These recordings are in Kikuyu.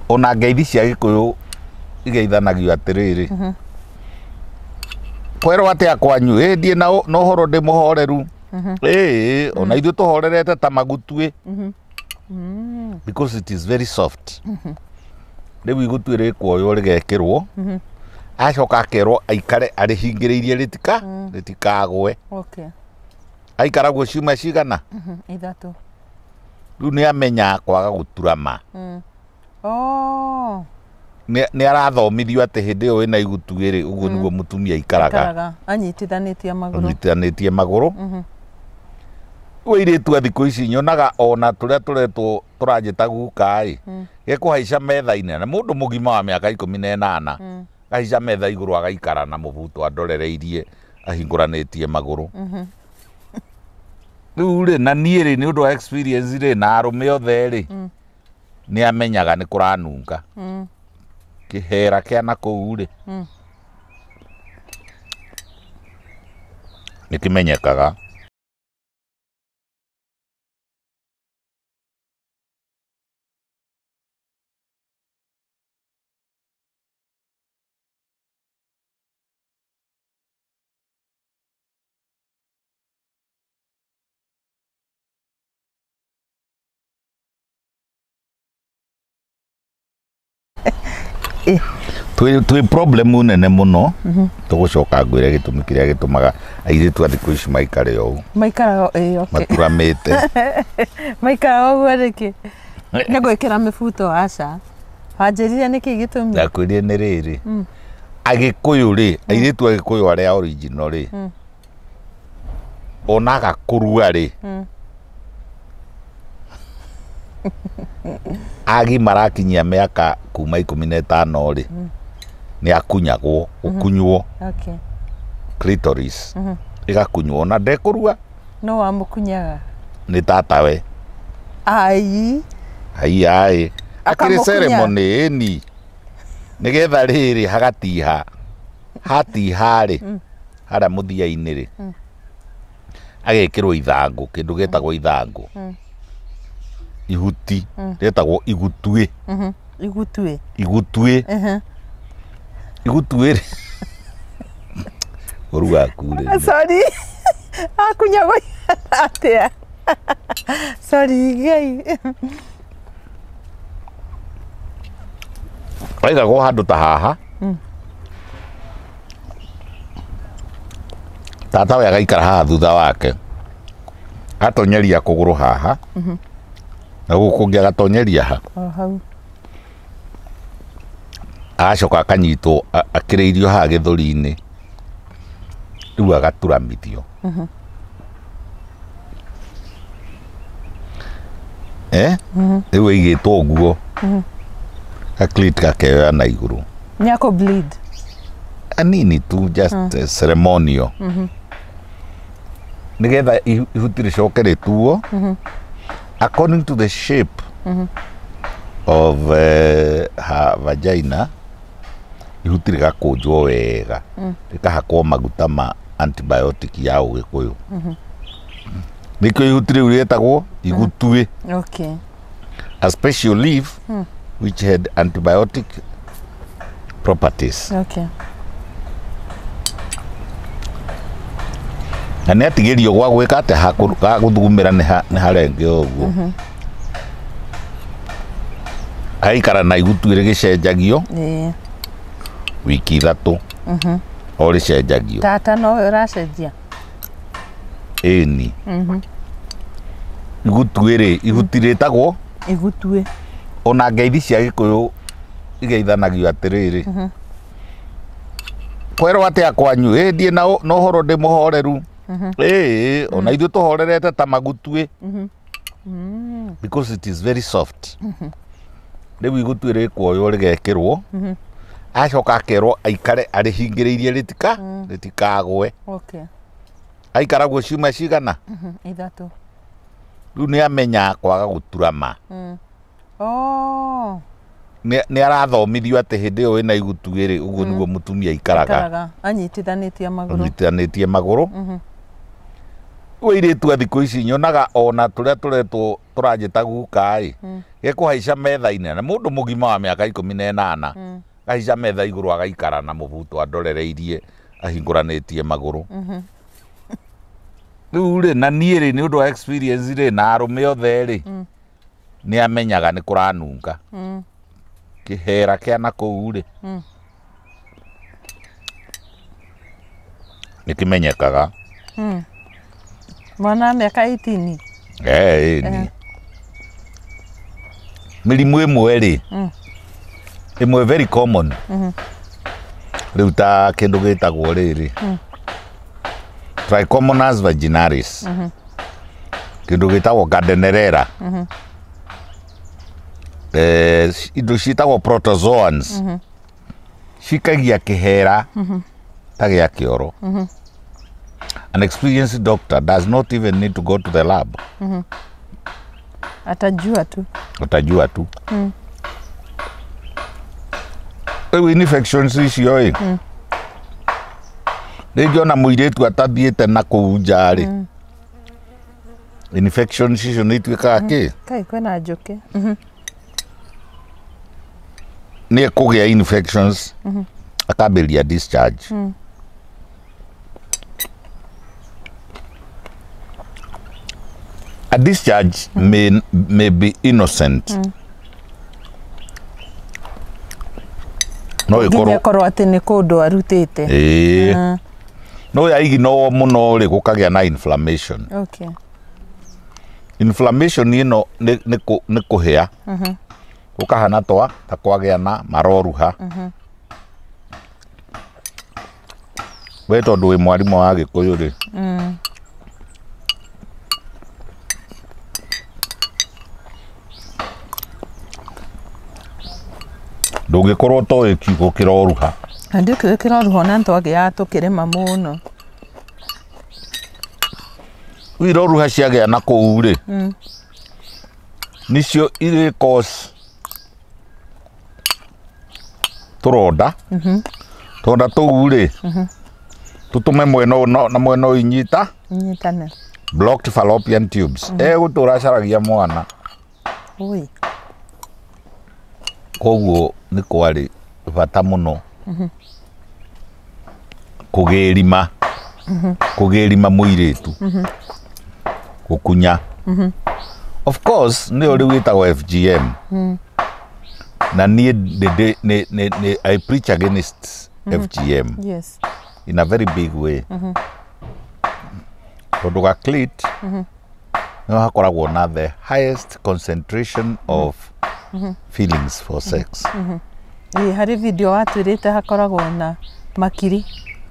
Ona ngeithi cia Gĩkũyũ igeithanagio atĩrĩrĩ, kwerwo atĩa kwanyu? Ĩ ndiĩ na na ũhoro, ndĩ mũhoreru. Ĩ ona ithuĩ tũhorerete ta magutuĩ, because it is very soft. Rĩu igutuĩ rĩkuoywo rĩgekĩrwo, acoka akerwo aikare arĩhingĩrĩirie rĩtikagwe. Aikara guo ciumia cigana? 3. Rĩu nĩ amenya kwaga gũturama. Oh. Nĩ arathomithio atĩ hĩndĩ ĩyo wĩna igutuĩ rĩ, ũguo nĩguo mũtumia aikaraga. Aikaraga anyitithanĩtie magũrũ. Anyitithanĩtie magũrũ. Rĩu airĩtu a thikũ ici nyonaga ona tũrĩa tũretwo tũranjĩta guka ĩ, gekũhaica metha-inĩ na mũndũ mũgima wa mĩaka 18 ahaica metha igũrũ agaikara na mũbuto andorereirie ahingũranĩtie magũrũ. Rĩu rĩ, na niĩ rĩ, nĩ ũndũ wa experience rĩ, na arũme othe rĩ, nĩ amenyaga nĩ kũranunga kĩhera kĩa na kũu rĩ, nĩ kĩmenyekaga. Twĩ problem nene mũno. Tũgũcoka ngwĩre gĩtũmi kĩrĩa gĩtũmaga airĩtu a thikũ ici maikare ũũ. Maikaraga ĩ, okay. Maturamĩte. Maikaraga ũguo nĩkĩ? Nĩ gwĩkĩra mĩbuto? Aca, wanjĩrire nĩkĩ gĩtũmi. Ndakwĩrire nĩ rĩrĩ, Agĩkũyũ rĩ, airĩtu a Gĩkũyũ arĩa original rĩ, onaga kũrua rĩ, agimara akinyia mĩaka kuma 15 rĩ, nĩ akunyagwo, gũkunywo clitoris ĩgakunywo na ndekũrua. No wamũkunyaga? Nĩ tatawe. Ai. Haiya ĩ, akĩrĩ Akamũkunya? ceremony ĩni nĩgetha rĩrĩ hagatiha, hatiha rĩ, harĩa mũthia-inĩ rĩ, agekĩrwo ithangũ, kĩndũ gĩtagwo ithangũ, ihuti rĩetagwo igutuĩ. Igutuĩ. Igutuĩ. Igutuĩ rĩ, ũru waku rĩ. Sorry, akunyagwo atĩa? Sorry, Ngai. Waigagwo handũ ta haha, tata we agaikara haha thutha wake, atonyeria kũgũrũ haha na gũkũ kũngĩ agatonyeria ha. O hau. Agacoka akanyitwo akĩrĩirio haha gĩthũri-inĩ, rĩu agaturamithio. Eh, rĩu ĩigĩtwo ũguo, gaclit gakeoya na igũrũ. Nĩ akũ bleed? Anini tu, just ceremonial, nĩgetha ihuti rĩcoke rĩtuo according to the shape of her vagina. Ihuti rĩgakũnjwo wega, rĩkahakwo maguta ma antibiotic ya Ũgĩkũyũ. Nĩkĩo ihuti rĩu rĩetagwo igutuĩ. A special leaf which had antibiotic properties. Na nĩ atigĩrio gwa gwĩka atĩa, ha gũthugumĩra nĩ harenge ũguo, agaikara na igutuĩ rĩgĩcenjagio wiki 3 o rĩcenjagio. Tata nowe ũracenjia? Ĩni, igutuĩ rĩ, ihuti rĩtagwo Igutuĩ. Ona ngeithi cia Gĩkũyũ igeithanagio atĩrĩrĩ, kwerwo atĩa kwanyu? Ĩ ndiĩ na na ũhoro, ndĩ mũhoreru. Ĩ ona ithuĩ tũhorerete ta magutuĩ, because it is very soft. Rĩu igutuĩ rĩkuoywo rĩgekĩrwo, acoka akerwo aikare arĩhingĩrĩirie rĩtikagwe. Aikara guo ciumia cigana? 3. Rĩu nĩ amenya kwaga gũturama. Oh. Nĩ arathomithio atĩ hĩndĩ ĩyo wĩna igutuĩ rĩ, ũguo nĩguo mũtumia aikaraga. Aikaraga anyitithanĩtie magũrũ. Anyitithanĩtie magũrũ. Rĩu airĩtu a thikũ ici nyonaga ona tũrĩa tũretwo tũranjĩta guka ĩ gekũhaica metha-inĩ na mũndũ mũgima wa mĩaka 18 ahaica metha igũrũ agaikara na mũbuto andorereirie ahingũranĩtie magũrũ. Rĩu rĩ na niĩ rĩ nĩ ũndũ wa experience rĩ na arũme othe rĩ nĩ amenyaga nĩ kũranunga. Kĩhera kĩa na kũu rĩ nĩ kĩmenyekaga. Mwana wa mĩaka 18. Ĩni mĩrimũ ĩmwe rĩ ĩmwe very common rĩu ta kĩndũ gĩtagwo rĩrĩ Trichomonas vaginalis, kĩndũ gĩtagwo Gardnerella, indo ciĩtagwo protozoans cikagia kĩhera ta gĩa kĩoro. An experienced doctor does not even need to go to the lab. Atajua tu. Utajua tu. Rĩu infections icio ĩ rĩngĩ ona mũirĩtu atathiĩte na kũu nja rĩ infections icio nĩ ituĩkaga kĩ Kai kwĩna njũkĩ. Nĩ ekũgĩa infections akambĩrĩria discharge. A discharge may be innocent. No Nginya ĩkorwo ĩkorwo atĩ nĩ kũndũ arutĩte. ĩĩ no yaiginwo mũno rĩ gũkagĩa na inflammation. Okay. Inflammation ĩno nĩ kũhĩa gũkahana twa ta kwagĩa na maroruha. We tondũ wĩ mwarimũ wa Gĩkũyũ rĩ ndũngĩkorwo ũtoĩ kiugo kĩroruha. Na ndiũ kiugo kĩroruha ona nĩtwagĩaga tũkĩrĩma mũno. Rĩu iroruha ciagĩa na kũu rĩ nicio irĩ cause tũronda. Tũronda tũu rĩ tũtũme mwena ũyũ na mwena ũyũ inyita Inyitane. Blocked fallopian tubes. Egũtũra acaragia mwana. Ui. Koguo nĩ kwarĩ bata mũno kũgĩrima kũgĩrima mũirĩtu gũkunya. Of course nĩyo rĩu ĩtagwo FGM. Na niĩ I preach against FGM. Yes. In a very big way. Tondũ ga clit nĩho hakoragwo na the highest concentration of feelings for sex. Ĩ harĩ video watwĩrĩte hakoragwo na makiri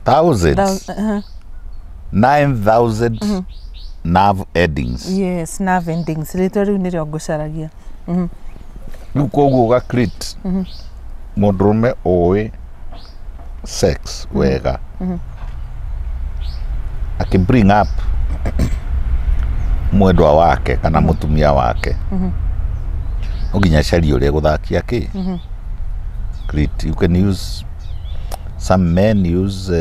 Thousands. 9,000 nerve endings. Yes, nerve endings. Rĩtwa rĩu nĩrĩo ngũcaragia. Rĩu koguo ga clit mũndũrũme ũĩ sex wega akĩ bring up mwendwa wake kana mũtumia wake no nginya acarie ũrĩa gũthakia kĩ clit. You can use, some men use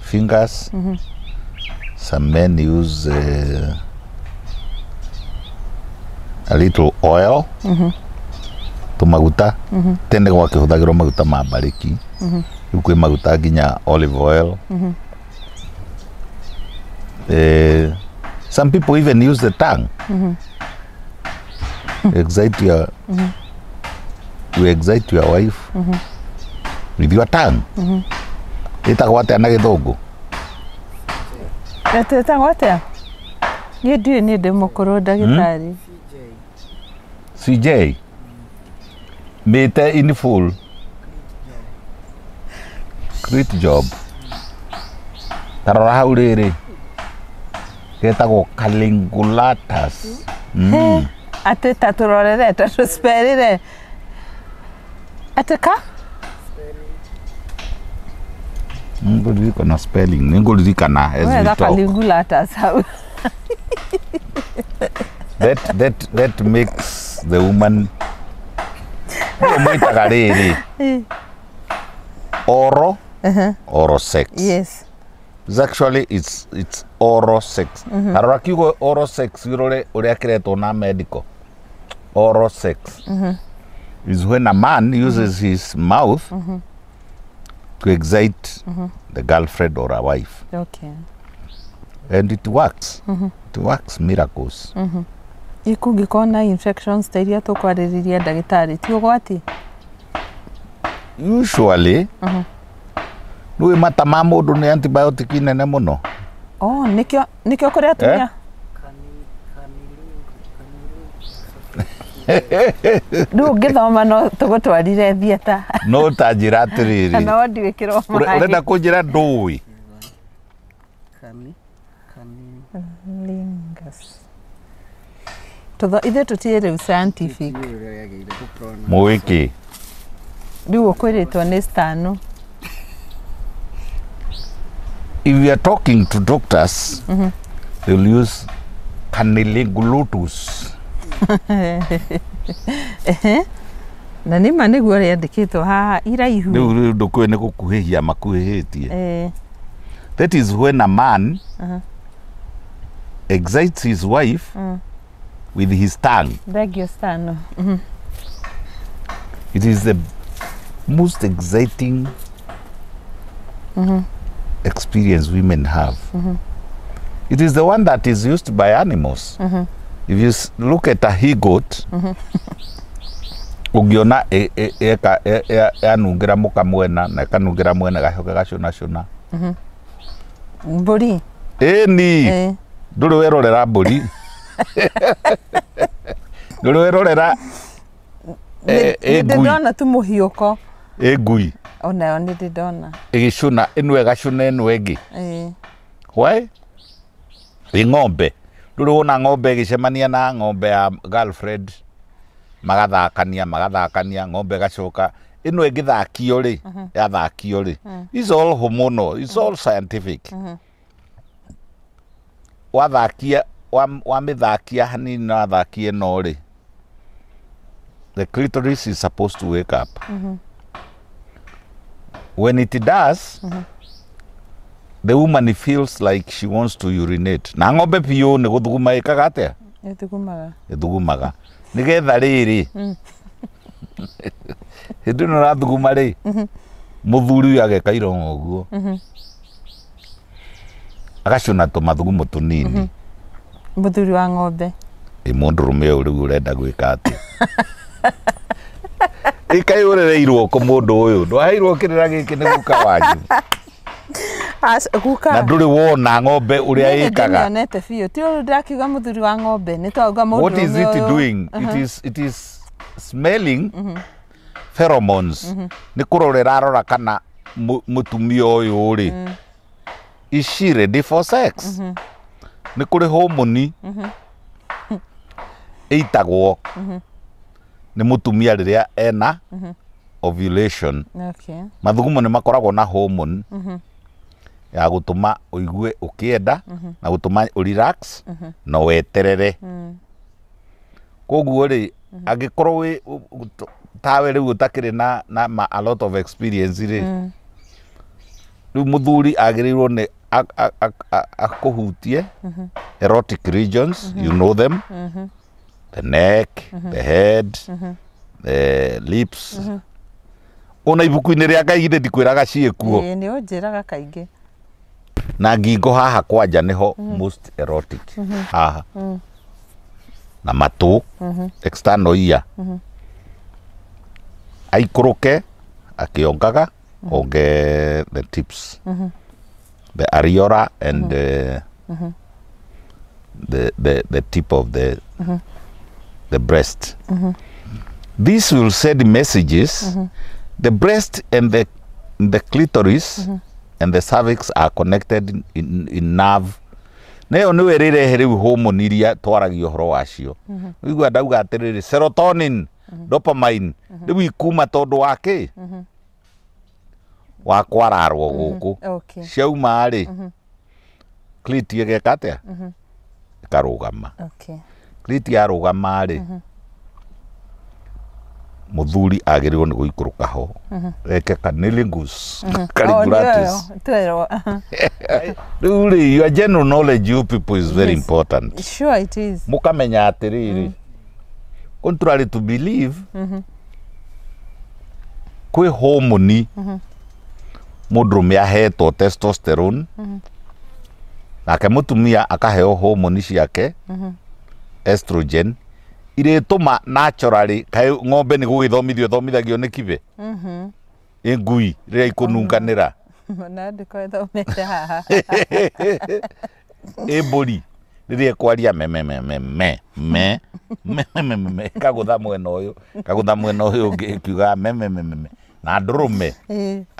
fingers, some men use a little oil, tũmaguta. Tene gwakĩhũthagĩrwo maguta ma mbarĩki, rĩu kwĩ maguta nginya olive oil. Some people even use the tongue. Excite your, you excite your wife with your tongue. Ĩtagwo atĩa na Gĩthũngũ? Ĩtagwo atĩa? Niĩ ndiũĩ, niĩ ndĩ mũkũrũ ndagĩtarĩ. CJ. Mĩte in full. Great job. Ta rora hau rĩrĩ getagwo Calingulatus. Atĩ ta tũrorere, ta tũsperire. Atĩ ka? Ngũririkana spelling, nĩngũririkana as we Wetha talk. Calingulatus hau. That makes the woman nĩyo mwĩtaga rĩrĩ oral oral sex. Yes. It's actually it's oral sex. Arora kiugo oral sex urore uria kiretwo na medical. Oral sex is when a man uses his mouth to excite the girlfriend or a wife. Okay. And it works. It works miracles. Ikũngĩkorwo na infections ta iria tũkwarĩrĩria ndagĩtarĩ ti ũgwati? Usually, nĩũĩ mata ma mũndũ nĩ antibiotic nene mũno. Oh, nĩkĩo nĩkĩo kũrĩ atumia. Rĩu ũngĩthoma no tũgũtwarire theatre. No ta njĩra atĩrĩrĩ. Kana wondi wĩkĩrwo maĩ. Ũrenda kũnjĩra ndũĩ? Lingus. Tũtho ithuĩ tũtirĩ rĩu scientific. Mũĩ kĩ? Rĩu ũkwĩrĩtwo nĩ stano. If you are talking to doctors, they'll use cunnilingus. Na nĩma nĩguo rĩandĩkĩtwo haha iraihu. Rĩu ndũkũĩ nĩ gũkuhĩhia makuhĩhĩtie. That is when a man excites his wife with his tongue. Thengio stano. It is the most exciting experience women have. It is the one that is used by animals. If you look at a he goat, ũngĩona yanungĩra mũka mwena na ĩkanungĩra mwena gacoka gacũnacũna. Mbũri? Ĩni. Ndũrĩ werorera mbũri. Ndũrĩ werorera ĩ ngui. Nĩ ndona tu mũhiũko. Ĩ ngui. Onayo nĩ ndĩ ndona. Ĩgĩcũna ĩno ĩgacũna ĩno ĩngĩ. Why? Ĩ ng'ombe. Ndũrĩ wona ng'ombe ĩgĩcemania na ng'ombe ya girlfriend magathakania magathakania ng'ombe ĩgacoka ĩno ĩngĩthakio rĩ yathakio rĩ. It's all hormonal, it's all scientific. Wathakia wamĩthakia hanini na wathakia ĩno rĩ, the clitoris is supposed to wake up. When it does, the woman feels like she wants to urinate. Na ng'ombe biũ nĩ gũthuguma ĩkaga atĩa? Ĩthugumaga. Ĩthugumaga. Nĩgetha rĩrĩ hĩndĩ ĩno ũrathuguma rĩ, mũthuri ũyũ ageka irongo ũguo. Agacũna tũmathugumo tũnini. Mũthuri wa ng'ombe. Ĩ mũndũrũme ũyũ rĩu ũrenda gwĩka atĩa? Ĩkaĩ ũrereirwo kũ mũndũ ũyũ? Ndwaheirwo kĩrĩra gĩkĩ nĩ guka wanyu. Guka. Na ndũrĩ wona ng'ombe ũrĩa ĩkaga. Nĩnyonete biũ. Ti ũrĩa ndĩrakiuga mũthuri wa ng'ombe, nĩ twauga mũndũrũme What is it ũyũ. doing? It is smelling pheromones. Nĩ kũrorera arora kana mũtumia ũyũ rĩ, is she ready for sex? Nĩ kũrĩ homoni ĩitagwo nĩ mũtumia rĩrĩa ena ovulation. Okay. Mathugumo nĩ makoragwo na hormone ya gũtũma ũigue ũkĩenda na gũtũma ũrelax na weterere. Koguo rĩ, angĩkorwo wĩ tawe rĩu ũtakĩrĩ na a lot of experience rĩ, rĩu mũthuri agĩrĩirwo nĩ akũhutie erotic regions, you know them, the neck, the head, the lips. Ona ibuku-inĩ rĩa Ngai githĩ ndikwĩraga ciĩkuo. Ĩĩ nĩ ũnjĩraga kaingĩ. Na ngingo haha kwanja nĩho most erotic. Haha. Na matũ, external ear. Aikũrũke akĩongaga onge the tips. The areola and the tip of the breast. This will send messages. The breast and the clitoris and the cervix are connected in nerve. Nayo nĩwe rĩrehe rĩu hormone iria twaragia ũhoro wacio. Ũigua ndauga atĩrĩrĩ, serotonin, dopamine, rĩu ikuma tondũ wa kĩ? Wa kwararwo gũkũ. Okay. Ciauma rĩ, clit ĩgeka atĩa? Ĩkarũgama. Okay. Clit yarũgama rĩ, mũthuri agĩrĩirwo nĩ gũikũrũka ho eke cunnilingus caligulatis. Twerwo. Rĩu rĩ, your general knowledge, you people, is very Yes. important. Sure it is. Mũkamenya atĩrĩrĩ, Contrary to believe, kwĩ hormone mũndũrũme ahetwo, testosterone, nake mũtumia akaheo hormone ciake, estrogen, irĩtũma naturally. Kaĩ ng'ombe nĩ gũgĩthomithio thomithagio nĩ kibe ĩ ngui rĩrĩa ikũnunganĩra? Na ndĩko ĩthomete haha. Ĩ mbũri rĩrĩa ĩkwaria me me me me me me me me me me, ĩkagũtha mwena ũyũ, ĩkagũtha mwena ũyũ ũngĩ, ĩkiugaga me me me me me, na ndũrũme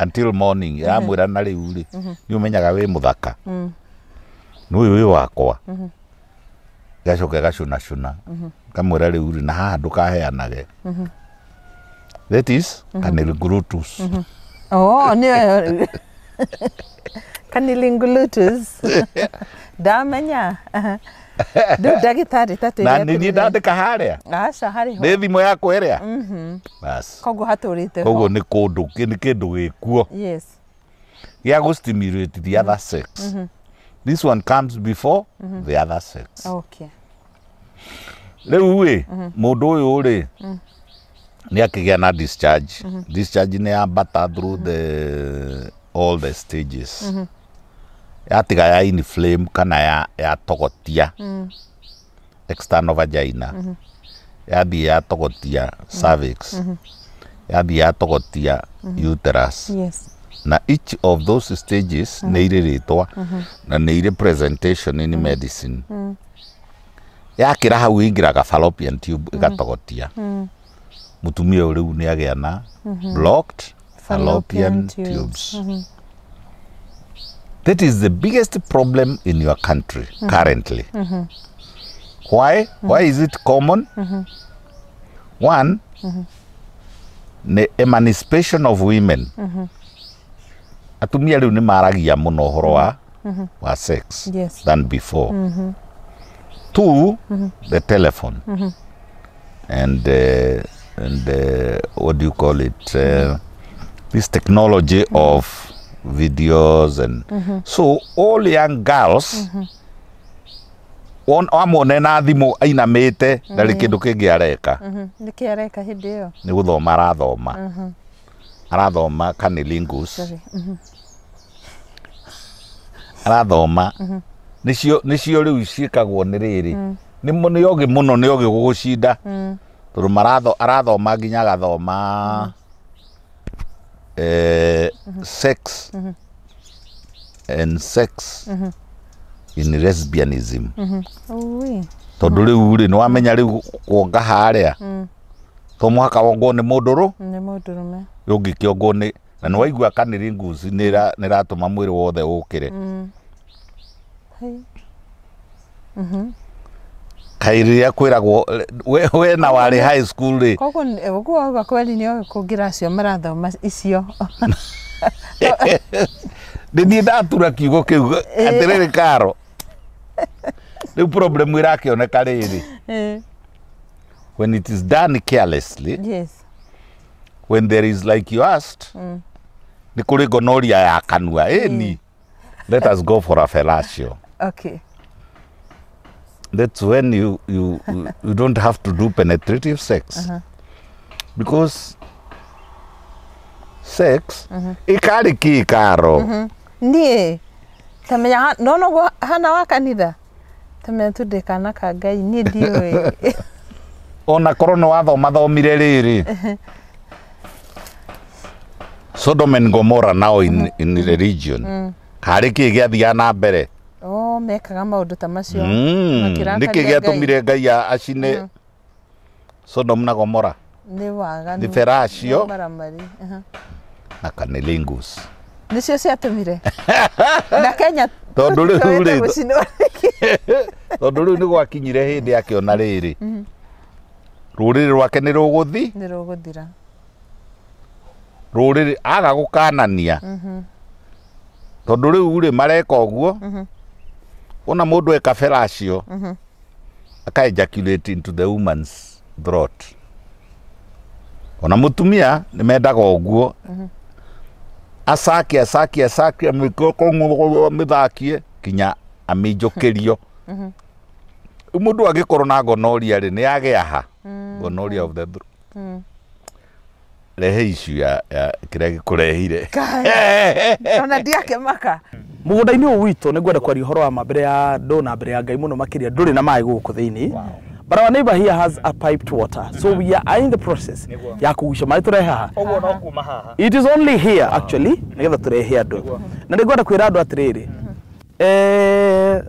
until morning ĩramwĩra, na rĩu rĩ, nĩ ũmenyaga wĩ mũthaka, nĩ ũyũ wĩ wakwa. Ĩgacoka ĩgacũnacũna, kamwĩra, rĩu rĩ, na haha ndũkaheanage. That is cunnilingus. Oh, nĩyo cunnilingus. Ndamenya rĩu, ndagĩtarĩ, ta Na nĩ niĩ ndandĩka harĩa? Aca, harĩ ho. Nĩ thimũ yakwa ĩrĩa bas. Koguo hatũrĩte ho. Koguo nĩ kũndũ, nĩ kĩndũ gĩkuo gĩa gũ stimulate the other sex. This one comes before the other sex. Rĩu ĩ, mũndũ ũyũ rĩ, nĩ akĩgĩa na discharge. Discharge nĩ yambata through the all the stages, yatiga ya inflame kana ya togotia external vagina, yathiĩ yatogotia cervix, yathiĩ yatogotia uterus. Na each of those stages nĩ irĩ rĩtwa na nĩ irĩ presentation in medicine. Yakĩra hau ĩingĩraga fallopian tube, ĩgatogotia. Mũtumia ũyũ rĩu nĩ agĩa na blocked fallopian fallopian tubes. That is the biggest problem in your country currently. Why? Why is it common? One, the emancipation of women. Atumia rĩu nĩ maragia mũno ũhoro wa sex than before. Two, the telephone and what do you call it, this technology of videos, and so all young girls wamwone na thimũ ainamĩte, ndarĩ kĩndũ kĩngĩ areka. Nĩkĩ areka hĩndĩ ĩyo? Nĩ gũthoma arathoma, arathoma cunnilingus. Sorry. Arathoma nĩcio rĩu ciĩkagwo nĩ rĩrĩ, nĩ ogĩ mũno, nĩ ogĩ gũgũcinda, tondũ arathoma nginya agathoma sex and sex in lesbianism. Ui. Tondũ rĩu rĩ, nĩ wamenya rĩu kuonga harĩa to mũhaka wongwo nĩ mũndũ rũ Nĩ mũndũrũme. Ũngĩkĩongwo nĩ na nĩ waigua cunnilingus nĩ ĩratũma mwĩrĩ wothe ũkĩre. Hai. Kaĩ rĩrĩa kwĩragwo we na warĩ high school rĩ? Koguo ũguo wauga kweri nĩ ogĩ kũngĩra acio marathoma icio. Nĩ niĩ ndatura kiugo kĩu atĩrĩrĩ, karo rĩu problem ĩrakĩoneka rĩrĩ, when it is done carelessly, when there is, like you asked, nĩ kũrĩ gonorrhea ya kanua ĩni, let us go for a fellatio. That's when you don't have to do penetrative sex, because sex ikarĩ kĩ, karo? Niĩ tamenya nona ũguo hana wa kanitha, tamenya tu ndĩ kana ka Ngai, niĩ ndiũĩ. Ona korwo nĩ wathoma thomire rĩrĩ, Sodom and Gomorrah now in religion, karĩ kĩ gĩathiaga na mbere? Oh, mekaga maũndũ ta macio. Makĩrakaria. Nĩkĩ Ngai. Gĩatũmire Ngai acine Sodom na Gomora? Nĩ waganu. Nĩ fellatio. Nĩ maramari. Na cunnilingus. Nĩcio ciatũmire na Kenya. Tondũ rĩu tũtioete rĩ- gũcinwo rĩngĩ. Tondũ rĩu nĩ gwakinyire hĩndĩ akĩona rĩrĩ, rũrĩrĩ rwake nĩ rũgũthi Nĩ rũgũthira. Rũrĩrĩ aga gũkanania, tondũ rĩu rĩ, mareka ũguo, wona mũndũ eka fellatio, aka ejaculate into the woman's throat. Ona mũtumia nĩ mendaga ũguo, acake acake acake, amĩthakie kinya amĩnjũkĩrio. Rĩu mũndũ angĩkorwo na gonorrhea rĩ, nĩ agĩa ha? Gonorrhea of the throat. Rehe issue ya kĩrĩa gĩkũrehire. Ona ndiakĩmaka. Mũgũnda-inĩ ũyũ witũ nĩ ngwenda kwaria ũhoro wa ma mbere ya andũ na mbere ya Ngai mũno makĩria, ndũrĩ na maĩ gũkũ thĩinĩ. But our neighbor here has a piped water, so we are in the process ya kũgucia maĩ tũrehe haha. Ũguo no kuma haha. It is only here actually nĩgetha tũrehe andũ. Na nĩ ngwenda kwĩra andũ atĩrĩrĩ,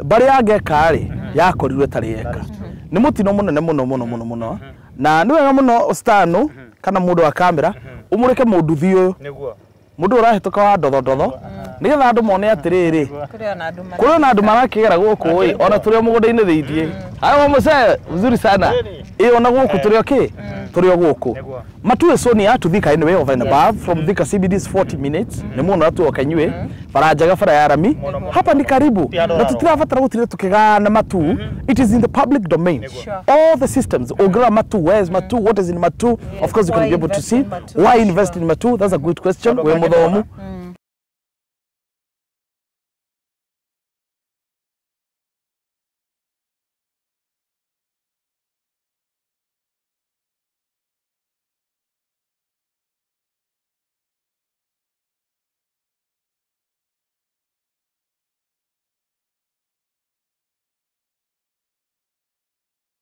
mbarĩ ya Ngeka rĩ yakorirwo ĩtarĩ eka. Nĩ mũtino mũnene mũno mũno mũno mũno, na nĩ wega mũno stano kana mũndũ wa kamera ũmũrĩke mũnduthi ũyũ. Nĩguo. Mũndũ ũrahĩtũka wa ndothondotho nĩgetha andũ mone atĩrĩrĩ, Kũrĩ ona andũ kũrĩ ona andũ marakĩgera gũkũ ĩ, ona tũrĩ o mũgũnda-inĩ thĩiniĩ. Haya wa mũcee mzuri sana ĩ, ona gũkũ tũrĩ o kĩ, tũrĩ o gũkũ. Nĩguo. Matuu is so near to Thika anyway, over and above from Thika CBD is 40 minutes. Nĩ muona tuoka inyuĩ bara njega, bara ya rami hapa ni karibu, na tutirabatara gũtinda tũkĩgana Matuu. It is in the public domain. All the systems ũngĩrora Matuu, where is Matuu, what is in Matuu, of course you can Why be able to invest see in Matuu? why invest in Matuu. That's a good question. Wĩ mũthomu